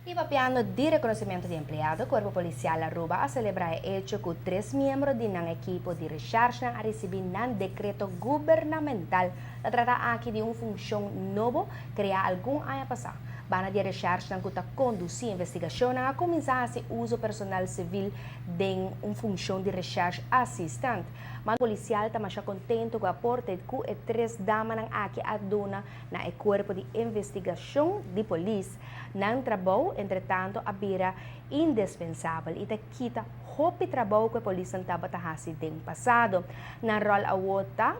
Y papiando di reconocimento di empleado, Cuerpo Policial Aruba a celebra e hecho cu tres miembro di nan ekipo di recherche a ricibi nan decreto gubernamental. Ta trata aki di un funcion nobo crea algun aña pasa. Banda di recherche cu ta conduci investigacion a cuminsa haci uso personal civil den un funcion di recherche assistant. Mando policial ta masha contento cu e aporte cu e tres damanan aki a duna na e cuerpo di investigacion di polis. Nan trabou, entretanto, a bira indispensabel y ta kita hopi trabou cu e polis tabata hasi den pasado. Nan rol awor ta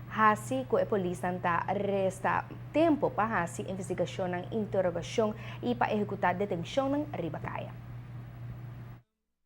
hasi cu e polis ta resta tempo pa hasi investigacion, interogacion y pa ehecuta detencion riba caya.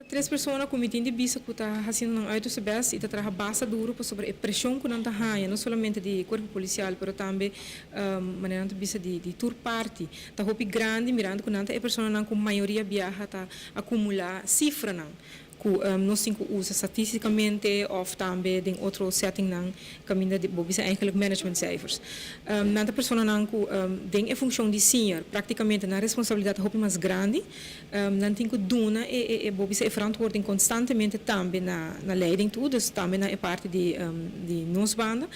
Tres persona cu mi tin di bisa cu ta haciendo nan uiterste best y ta traha basta duro pasobra e presion cu nan ta haya, no solamente di cuerpo policial, pero tambe manera nan ta bisa di tur parti, ta hopi grandi, mirando cu nan ta e persona nan cu mayoria biaha ta acumula cifra nan cu nos tin cu usa statisticamente of tambe den otro setting nan caminda di bo bisa eigenlijk management cijfers. Nan ta persona nan cu den e funcion di senior practicamente nan responsabilidad hopi mas grandi. Nan tin cu duna e bo bisa e verantwoording constantemente tambe na leiding toe, dus tambe na e parti di nos banda.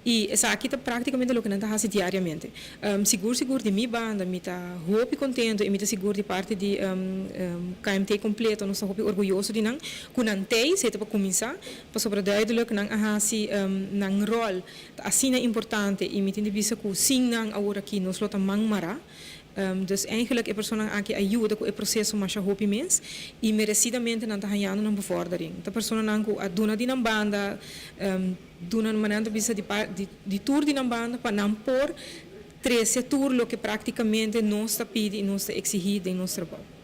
Y esaki ta practicamente loke nan ta haci diariamente. Sigur sigur di mi banda mi ta hopi contento y mi ta sigur di parti di KMT completo nos ta hopi orguyoso di nan cu nan tey esey ta pa cuminsa, pasobra duidelijk nan a haci nan rol ta asina importante y mi tin di bisa cu sin nan awor aki nos lo ta man mara. Dus eigenlijk e personanan aki a yuda cu e proceso masha hopi mes y merecidamente nan ta hañando nan bevordering. Ta personanan cu a duna di nan banda, duna manera nan ta bisa di tur di nan banda pa nan por trece tur loke practicamente nos ta pidi y nos ta exigi den nos trabou.